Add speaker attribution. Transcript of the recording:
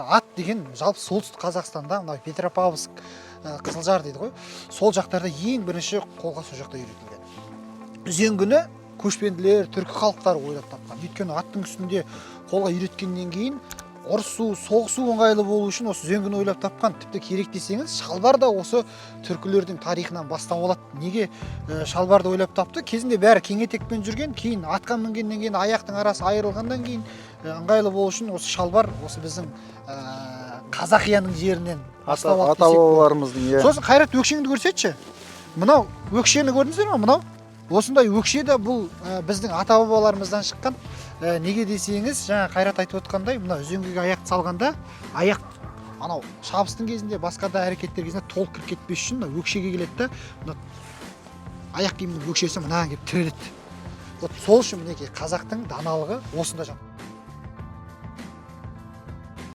Speaker 1: Ат деген жалпы Солтүстік Қазақстанда, мына Петропавловск, Қызылжар дейді ғой, сол жақтарда ең бірінші қолға сол жақта үйретілген. Үзеңгіні көшпенділер, түркі халықтары ойлап тапқан. Өйткені аттың үстінде қолға үйреткеннен кейін ұрысу, соғысу ыңғайлы болу үшін осы үзеңгіні ойлап тапқан. Тіпті керек десеңіз, шалбар да осы түркілердің тарихынан бастау алады. Неге шалбарды ойлап тапты? Кезінде бәрі кең етекпен жүрген, кейін атқа мінгеннен кейін аяқтың арасы айырылғаннан кейін ыңғайлы болу үшін осы шалбар осы біздің Қазақияның жерінен бастау алды
Speaker 2: ата
Speaker 1: десек болады.
Speaker 2: бабаларымыздың, иә.
Speaker 1: Сосын, Қайрат, өкшеңді көрсетші. Мынау өкшені көрдіңіздер ме? Мынау осындай өкше де бұл біздің ата бабаларымыздан шыққан. Неге десеңіз, жаңа Қайрат айтып отқандай, мына үзеңгіге аяқты салғанда аяқ анау шабыстың кезінде, басқа да әрекеттер кезінде толық кіріп кетпес үшін мына өкшеге келеді да, мына аяқ киімнің өкшесі мынаған келіп тіреледі. Вот сол үшін, мінекей, қазақтың даналығы осында жатыр.